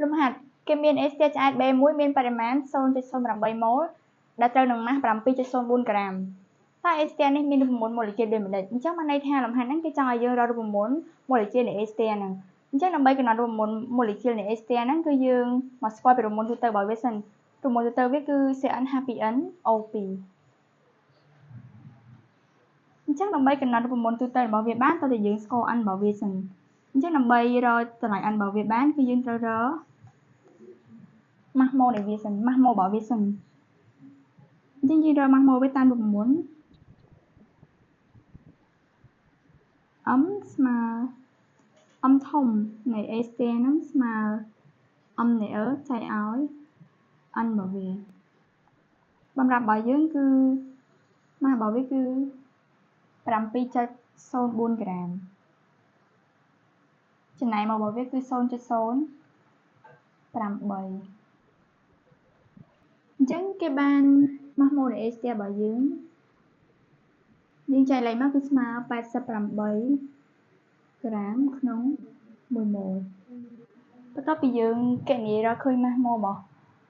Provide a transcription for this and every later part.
លំហាត់គេមានអេស្ទែឆ្អែត B1 មានបរិមាណ 0.08 ម៉ូលដែលត្រូវនឹងម៉ាស់ 7.04 ក្រាមតើអេស្ទែនេះមានរូបមន្តម៉ូលេគុលដូចម្ដេចអញ្ចឹងបានន័យថាលំហាត់ហ្នឹងគេចង់ឲ្យយើងរករូបមន្តម៉ូលេគុលនៃអេស្ទែហ្នឹងអញ្ចឹងដើម្បីកំណត់រូបមន្តម៉ូលេគុលនៃអេស្ទែហ្នឹងគឺយើងមកស្គាល់ពីរូបមន្តទូទៅរបស់វាសិនរូបមន្តទូទៅវាគឺ CnH2n O2 អញ្ចឹងដើម្បីកំណត់រូបមន្តទូទៅរបស់វាបានតើតែយើងស្គាល់ n របស់វាសិនអញ្ចឹងដើម្បីរកតម្លៃ n របស់វាបានគឺយើងត្រូវរកម៉ាស់ម៉ូលនៃវាសិនម៉ាស់ម៉ូលរបស់វាសិនអញ្ចឹងយើងរកម៉ាស់ម៉ូលវាតាមរូបមន្ត m ស្មើ m ធំនៃ A ស្ទែហ្នឹងស្មើ m នៃ E ចែកឲ្យ n របស់វាបំរាប់របស់យើងគឺម៉ាស់របស់វាគឺ 7.04 ក្រាមចំណែកមករបស់វាគឺ 0.083 អញ្ចឹងគេបានម៉ាស់ម៉ូលនៃ A ស្ទែរបស់យើងយើងចែកលេខមកគឺស្មើ 88 ក្រាមក្នុង 1 ម៉ូលបន្ទាប់ពីយើងគណនារកឃើញម៉ាស់ម៉ូលរបស់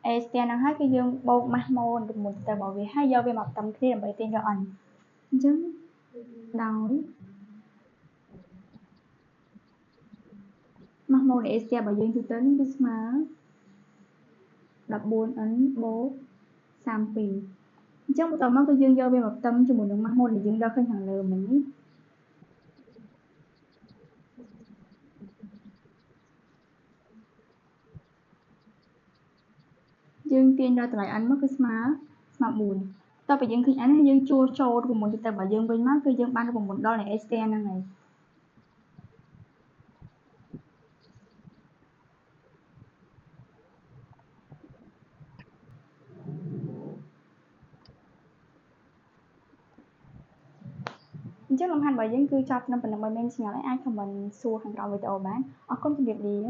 A ស្ទែហ្នឹងហើយគឺយើងបូកម៉ាស់ម៉ូលរូបមន្តទៅរបស់វាហើយយកវាមកផ្ទឹមគ្នាដើម្បីទាញរក n អញ្ចឹងដោយម៉ាស់ម៉ូលនៃ A ស្ទែរបស់យើងទូទៅនេះគឺស្មើ 14n បូក 32 អញ្ចឹងបន្តមកគឺយើងយកវាមកផ្ទឹមជាមួយនឹងម៉ាស់ម៉ូលដែលយើងរកឃើញខាងលើមិញនេះយើងទាញដល់តម្លៃ n មកគឺស្មើ 4 តទៅយើងឃើញ n ហើយយើងជួលចូលរូបមន្តទៅរបស់យើងវិញមកគឺយើងបានរូបមន្តដល់នៃ A ស្ទែហ្នឹងហើយអញ្ចឹងលំហាត់របស់យើងគឺចប់នៅប៉ុណ្ណឹងបើមានចម្ងល់អីអាច comment សួរខាងក្រោមវីដេអូបានអរគុណជម្រាបលា។